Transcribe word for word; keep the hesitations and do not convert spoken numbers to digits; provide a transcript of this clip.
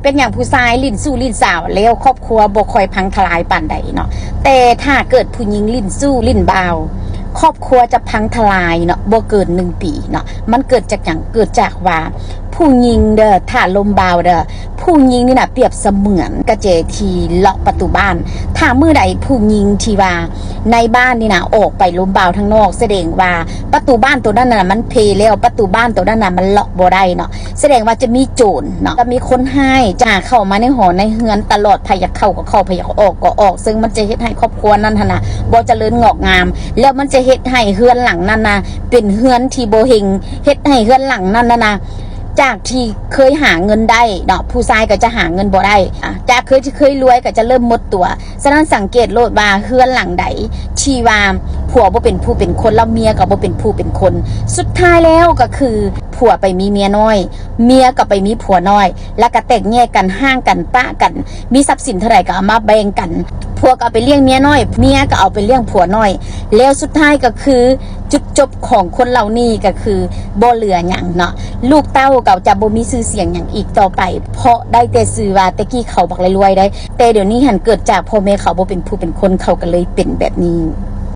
เป็นหยังผู้ชายหลิ้นสู่หลิ้นสาวแล้วครอบครัวบ่ค่อยพังทลายปานใดเนาะ แต่ถ้าเกิดผู้หญิงหลิ้นสู่หลิ้นบ่าว ครอบครัวจะพังทลายเนาะ บ่เกินหนึ่งปีเนาะ มันเกิดจากหยัง เกิดจากว่าผู้หญิงเด้อ ถ้าลมบ่าวเด้อ ผู้หญิงนี่นะเปรียบเสมือนกระแจที่เลาะประตูบ้าน ถ้ามื้อใดผู้หญิงที่ว่าในบ้านนี่นะออกไปลมบ่าวทางนอก แสดงว่าประตูบ้านตัวนั้นน่ะมันเพแล้ว ประตูบ้านตัวนั้นน่ะมันเลาะบ่ได้เนาะ แสดงว่าจะมีโจรเนาะ จะมีคนร้ายจะเข้ามาในหอในเฮือนตลอด ไผอยากเข้าก็เข้า ไผอยากออกก็ออก ซึ่งมันจะเฮ็ดให้ครอบครัวนั้นหั่นน่ะบ่เจริญงอกงาม แล้วมันจะเฮ็ดให้เฮือนหลังนั้นน่ะเป็นเฮือนที่บ่เฮง เฮ็ดให้เฮือนหลังนั้นน่ะนะ จากที่เคยหาเงินได้เนาะ ผู้ชายก็จะหาเงินบ่ได้ อ่ะ จากเคยที่เคยรวยก็จะเริ่มหมดตัว ฉะนั้นสังเกตโลดว่าเฮือนหลังใดที่ว่าผัวบ่เป็นผู้เป็นคน แล้วเมียก็บ่เป็นผู้เป็นคน สุดท้ายแล้วก็คือผัวไปมีเมียน้อย เมียก็ไปมีผัวน้อย แล้วก็แตกแยกกัน ห่างกัน ปะกัน มีทรัพย์สินเท่าไหร่ก็เอามาแบ่งกัน ผัวก็เอาไปเลี้ยงเมียน้อย เมียก็เอาไปเลี้ยงผัวน้อย แล้วสุดท้ายก็คือจุดจบของคนเหล่านี้ก็คือบ่เหลือหยังเนาะ ลูกเต้าก็จะบ่มีชื่อเสียงหยังอีกต่อไป เพราะได้แต่ชื่อว่าแต่กี้เขาบักรวยๆ ได้ แต่เดี๋ยวนี้หั่นเกิดจากพ่อแม่เขาบ่เป็นผู้เป็นคน เขาก็เลยเป็นแบบนี้